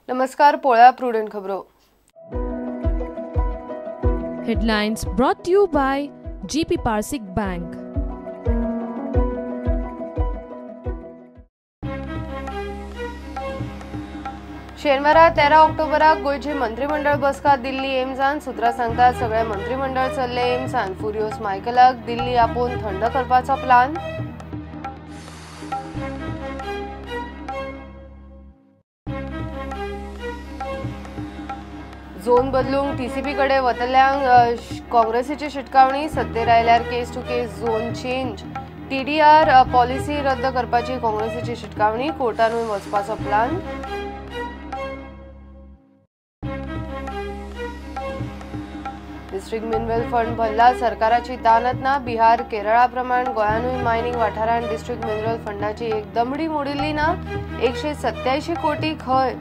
नमस्कार, पोळ्या प्रुडंट खबरो. Headlines brought to you by GP Parsik Bank. शेनवारा 13 ऑक्टोबराक गोंयची मंत्रिमंडळ बसका दिल्ली एम्सान. सूत्रां सांगतात सगळे मंत्रिमंडळ चल्ले एम्सान. फुरियोस मायकलाक दिल्ली आपोवन थंड करपाचो प्लान. झोन बदलूंक टीसीपी कडे वतल्यांक काँग्रेसीची शिटकावणी. सत्तेर आयल्यार case to case zone change. TDR policy रद्द करपाची काँग्रेसीची शिटकावणी. कोर्टानूय वचपाचो प्लान. डिस्ट्रिक्ट मिनरल फंड भरला, सरकाराची दानत ना. बिहार केरळा प्रमाण गोंयानूय मायनिंग वाठारांत डिस्ट्रिक्ट मिनरल फंडाची एक दमडी मोडिल्ली ना. 187 कोटी खंय.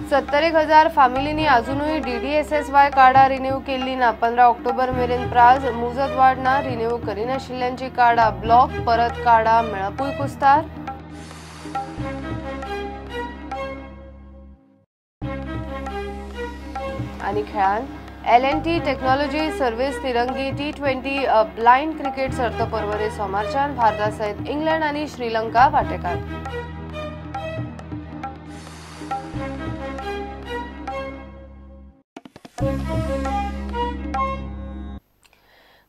70,000 फामिलींनी अजुनूय डीडीएसएसवाय कार्डां रिन्यू केल्ली ना. 15 ऑक्टोबर मेरेन प्राज मुजत वाड ना. रिन्यू करिनाशिल्ल्यांची कार्डां ब्लॉक, परत कार्डां मेळपूय कुस्तार. आनी खेळान L&T technology service तिरंगी T20 blind cricket सर्त परवरे सोमारच्यान भारता सयत इंग्लंड आनी श्रीलंका वांटेकार.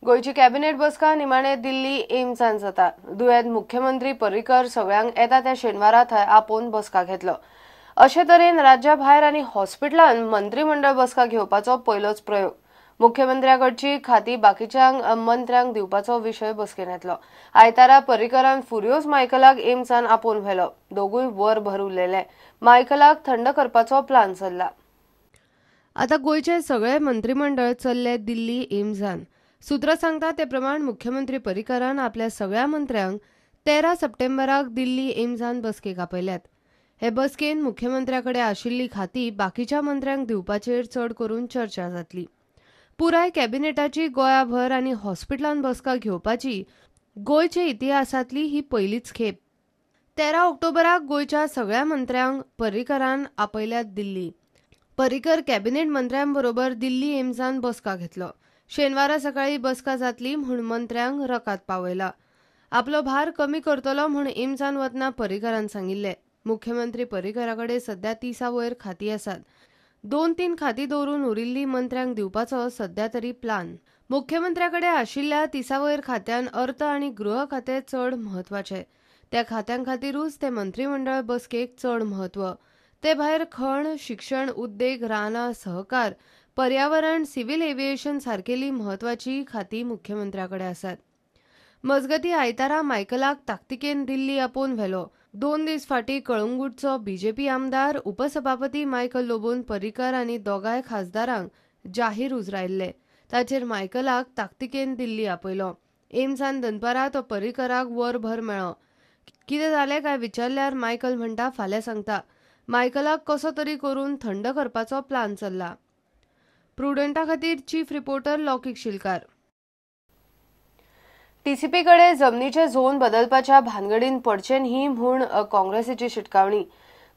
गोंयची कॅबिनेट बसका निमाणे दिल्ली एम्सान जाता. दुयेंत मुख्यमंत्री पर्रीकर सगळ्यांक येता त्या शेनवारा थंय आपोवन बसका घेतलो. अशे तरेन राज्या भायर आनी हॉस्पिटलान मंत्रिमंडळ बसका घेवपाचो पयलोच प्रयोग. मुख्यमंत्र्याकडची खाती बाकीच्यांक मंत्र्यांक दिवपाचो विशय बसकेन येतलो. आयतारा पर्रीकरान फुरियोस मायकलाक एम्सान आपोवन व्हेलो. दोगूय वरभर उरलेले. मायकलाक थंड करपाचो प्लान चल्ला. आतां गोंयचे सगळे मंत्रिमंडळ चल्ले दिल्ली एम्सान. सूत्रां सांगता ते प्रमाण मुख्यमंत्री पर्रीकरान आपल्या सगळ्या मंत्र्यांक 13 सप्टेंबराक दिल्ली एम्सान बसकेक आपयल्यात. हे बसकेन मुख्यमंत्र्याकडे आशिल्ली खाती बाकीच्या मंत्र्यांक दिवपाचेर चड करून चर्चा जातली. पुराय कॅबिनेटाची गोंयाभर आनी हॉस्पिटलान बसका घेवपाची गोंयच्या इतिहासांतली ही पयलीच खेप. 13 ऑक्टोबराक गोंयच्या सगळ्या मंत्र्यांक पर्रीकरान आपयल्यात दिल्ली. पर्रीकर कॅबिनेट मंत्र्यांबरोबर दिल्ली एम्सान बसका घेतलो. शेनवारा सकाळी बसका जातली म्हूण मंत्र्यांक रकाद पावयला. आपलो भार कमी करतलो म्हूण एम्सान वतना पर्रीकरान सांगिल्लें. मुख्यमंत्री पर्रीकराकडे सध्या 30 वयर खाती आसात. 2-3 खाती दवरून उरिल्ली मंत्र्यांक दिवपाचो सध्या तरी प्लान. मुख्यमंत्र्याकडे आशिल्ल्या 30 वयर खात्यान अर्थ आनी गृह खातें चड म्हत्वाचें. त्या खात्यां खातीरूच ते मंत्रिमंडळ बसकेक चड म्हत्व. ते भायर खण, शिक्षण, उद्देग, रानां, सहकार, पर्यावरण, सिव्हिल एव्हिएशन सारकेली म्हत्वाची खाती मुख्यमंत्र्याकडे आसात. मजगती आयतारा मायकलाक ताकतिकेन दिल्ली आपोवन व्हेलो. 2 दीस फाटीं कळंगूटचो बीजेपी आमदार उपसभापती मायकल लोबोन पर्रीकर आनी दोगांय खासदारांक जाहीर उजरायल्ले. ताचेर मायकलाक ताकतिकेन दिल्ली आपयलो. एम्सान दनपारां तो पर्रीकराक वरभर मेळ्ळो. कितें जालें काय विचारल्यार मायकल म्हणटा फाल्यां सांगता. मायकलाक कसो तरी करून थंड करपाचो प्लान चल्ला. प्रुडंटा खातीर चीफ रिपोर्टर लौकिक शिलकार. टीसीपी कडे जमनीचे झोन बदलपाच्या भानगडीन पडचे न्ही म्हूण काँग्रेसीची शिटकावणी.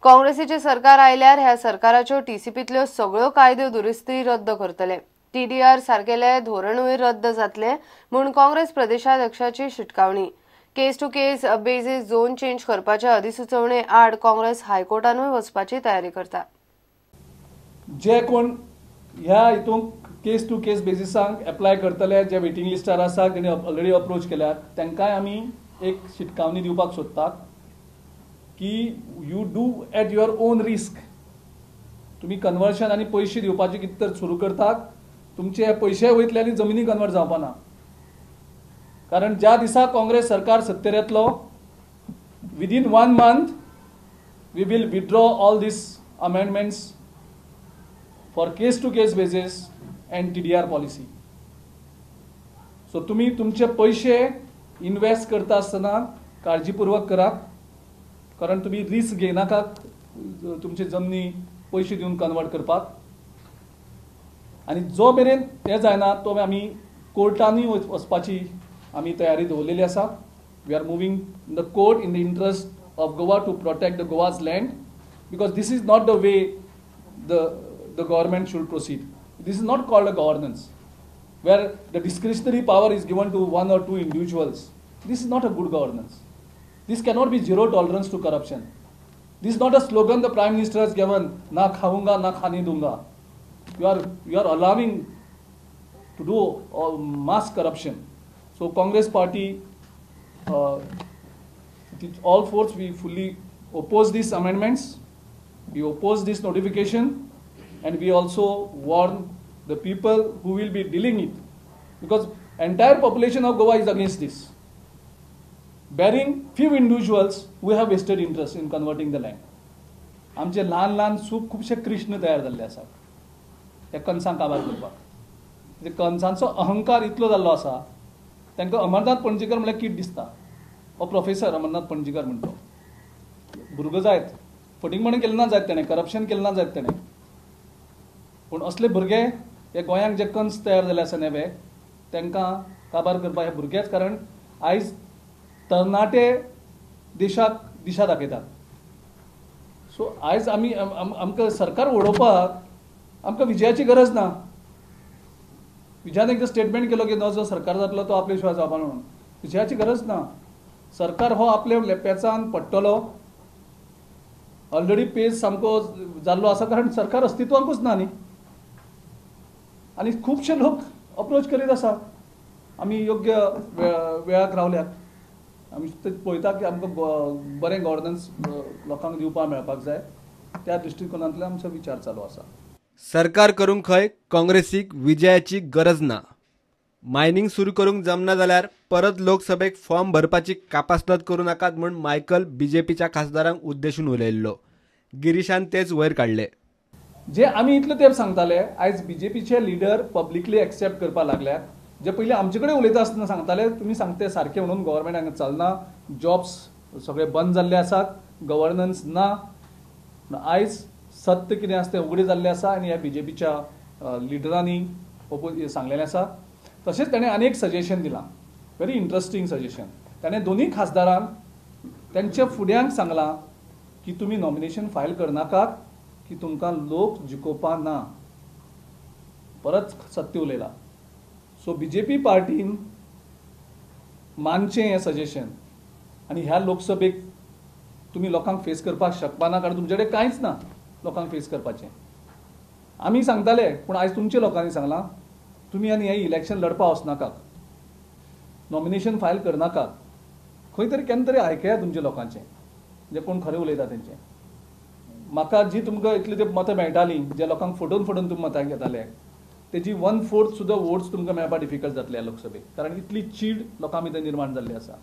काँग्रेसीचे सरकार आयल्यार ह्या सरकाराच्यो टीसीपीतल्यो सगळ्यो कायद्यो दुरुस्ती रद्द करतले. टीडीआर सारकेले धोरणूय रद्द जातले म्हूण काँग्रेस प्रदेशाध्यक्षाची शिटकावणी. Case to case basis zone change करपाच्या अधिसुचोवणे आड काँग्रेस हायकोर्टानूय वचपाची तयारी करता. जे कोण ह्या हितून केस टू केस बेसिसांक एप्लाय करतले, जे वेटिंग लिस्टार आसा, तेणी ऑलरेडी अप्रोच केल्यात, तांकांय आमी एक शिटकावणी दिवपाक सोदतात की you do at your own risk. तुमी कन्वर्शन आनी पयशे दिवपाचे कितें तर सुरू करतात, तुमचे हे पयशे वयतले आनी जमिनी कन्वर्ट जावपा ना. कारण ज्या दिसा काँग्रेस सरकार सत्तेर येतलो, within 1 month we will withdraw all these amendments for case to case basis and TDR policy. So तुम्ही तुमचे पैसे इन्वेस्ट करता आसतना काळजीपूर्वक करा, कारण तुम्ही रिस्क घेयनाका तुमचे जमनी पैसे दिवन कन्वर्ट करपाक. आनी जो मेरेन तें जायना तो आमी कोर्टांनी वचपाची आमी तयारी दवरलेली आसा. We are moving in the court in the interest of Goa to protect the Goa's land, because this is not the way the government should proceed. This is not called a governance where the discretionary power is given to one or two individuals. This is not a good governance. This cannot be zero tolerance to corruption. This is not a slogan the Prime Minister has given, na khaunga na khane dunga. You are allowing to do mass corruption. So Congress party, all force, we fully oppose these amendments, we oppose this notification, and we also warn the people who will be dealing it, because entire population of Goa is against this, bearing few individuals who have vested interest in converting the land. आमचे ल्हान ल्हान soup खुबशे कृष्ण तयार जाल्ले आसात त्या कणसांक काबार करपाक. ते कणसांचो अहंकार इतलो जाल्लो आसा, तांकां अमरनाथ पणजीकर म्हळ्यार कीट दिसता. हो प्रोफेसर अमरनाथ पणजीकर म्हणतो भुरगो जायत फटींगपणां केलें ना जायत तेणें, करप्शन केलें ना जायत तेणें, पूण असले भुरगे हे गोंयांक जे कन्स तयार जाल्ले आसा नवे, तांकां काबार करपाक हे भुरगेच, कारण आयज तरणाटे देशाक दिशा दाखयतात. सो आयज आमी आमकां सरकार उडोवपाक आमकां विजयाची गरज ना. विजयान एकदां स्टेटमेंट केलो की जो सरकार जातलो तो आपले शिवाय जावपा म्हणून, विजयाची गरज ना. सरकार हो आपले पेचान पडटलो, ऑलरेडी पेज सामको जाल्लो आसा, कारण सरकार अस्तित्वाकूच ना न्ही. आनी खुबशे लोक अप्रोच करीत आसा. आमी योग्य वेळाक रावल्यात, आमी पळयता की आमकां बरें गवर्नन्स लोकांक दिवपाक मेळपाक जाय, त्या दृश्टिकोनांतल्यान आमचो विचार चालू आसा. सरकार करूंक खंय काँग्रेसीक विजयाची गरज ना. मायनिंग सुरू करूंक जमना जाल्यार परत लोकसभेक फॉर्म भरपाची कापासलत करूं नाकात म्हूण मायकल बीजेपीच्या खासदारांक उद्देशून उलयल्लो. गिरीशान तेच वयर काडले. जे आमी इतले तेंप सांगताले, आयज बीजेपीचे लिडर पब्लिकली एक्सेप्ट करपाक लागल्यात. जे पयलीं आमचे कडेन उलयता आसतना सांगताले तुमी सांगते सारकें म्हणून गव्हर्मेंट हांगा चलना, जॉब्स सगळे बंद जाल्ले आसात, गव्हर्नन्स ना. आयज सत्य कितें आसा तें उगडें जाल्लें आसा आनी ह्या बीजेपीच्या लिडरांनी सांगलेलें आसा. तशेंच ताणें आनी एक सजेशन दिलां, व्हेरी इंट्रस्टींग सजेशन. ताणें दोनूय खासदारांक तेंच्या फुड्यांक सांगलां की तुमी नॉमिनेशन फायल करनाकात, की तुमकां लोक जिखोवपा ना. परत सत्य उलयला. सो बीजेपी पार्टीन मानचें हें सजेशन आनी ह्या लोकसभेक तुमी लोकांक फेस करपाक शकपाना, कारण तुमचे कडेन कांयच ना लोकांक फेस करपाचें. आमी सांगताले, पूण आयज तुमच्या लोकांनी सांगलां तुमी आनी हें इलेक्शन लढपा वचनाकात, नॉमिनेशन फायल करनाकात. खंय तरी केन्ना तरी आयकया तुमच्या लोकांचें, जे कोण खरें उलयता तेंचें. म्हाका जी तुमकां इतली ते मतां मेळटालीं, जे लोकांक फटोवन फटोवन तुमी मतां घेताले, तेजी 1/4 सुद्दां वोट्स तुमकां मेळपाक डिफिकल्ट जातले ह्या लोकसभेक, कारण इतली चीड लोकां भितर निर्माण जाल्ली आसा.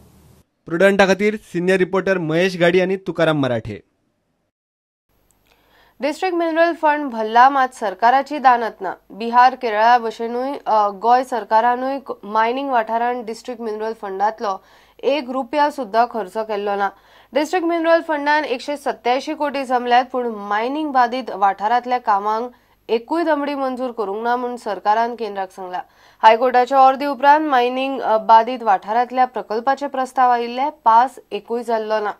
प्रुडंटा खातीर सिनियर रिपोर्टर महेश घाडी आनी Tukaram Marathe. District mineral fund भरला मात सरकाराची दानत ना. बिहार केरळा भशेनूय गोंय सरकारानूय मायनिंग वाठारांत डिस्ट्रिक्ट मिनरल फंडांतलो 1 रुपया सुद्दां खर्च केल्लो ना. डिस्ट्रिक्ट मिनरल फंडान 187 कोटी जमल्यात, पूण मायनिंग बाधित वाठारांतल्या कामांक एकूय दमडी मंजूर करूंक ना म्हूण सरकारान केंद्राक सांगला. हायकोर्टाच्या ऑर्दी उपरांत मायनिंग बाधित वाठारांतल्या प्रकल्पाचे प्रस्ताव आयिल्ले, पास एकूय जाल्लो ना.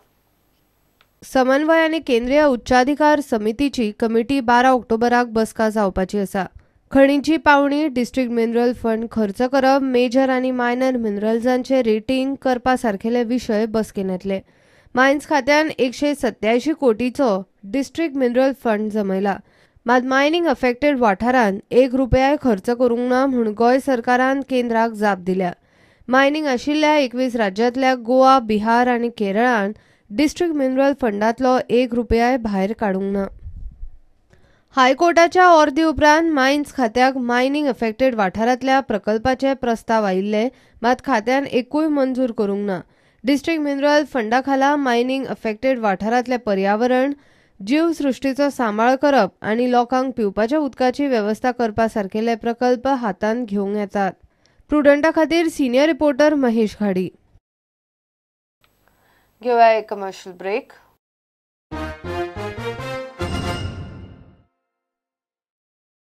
समन्वय आनी केंद्रीय उच्चाधिकार समितीची कमिटी 12 ऑक्टोबराक बसका जावपाची आसा. खणीची पावणी, डिस्ट्रिक्ट मिनरल फंड खर्च करप, मेजर आनी मायनर मिनरल्सांचे रेटिंग करपा सारकेले विशय बसकेन येतले. मायन्स खात्यान 187 कोटीचो डिस्ट्रिक्ट मिनरल फंड जमयला, मात मायनिंग अफेक्टेड वाठारांत 1 रुपयाय खर्च करूंक ना म्हूण गोंय सरकारान केंद्राक जाप दिल्या. मायनिंग आशिल्ल्या 21 राज्यांतल्या गोवा, बिहार आनी केरळान डिस्ट्रिक्ट मिनरल फंडांतलो 1 रुपयाय भायर काडूंक ना. हायकोर्टाच्या ऑर्दी उपरांत मायन्स खात्याक मायनिंग अफेक्टेड वाठारांतल्या प्रकल्पाचे प्रस्ताव आयिल्ले, मात खात्यान एकूय मंजूर करूंक ना. डिस्ट्रिक्ट मिनरल फंडा खाला मायनिंग अफेक्टेड वाठारांतले पर्यावरण, जीवसृश्टीचो सांबाळ करप आनी लोकांक पिवपाच्या उदकाची वेवस्था करपा सारकेले प्रकल्प हातांत घेवंक येतात. प्रुडंटा खातीर सिनियर रिपोर्टर महेश घाडी. घेवया एक कमर्शियल ब्रेक.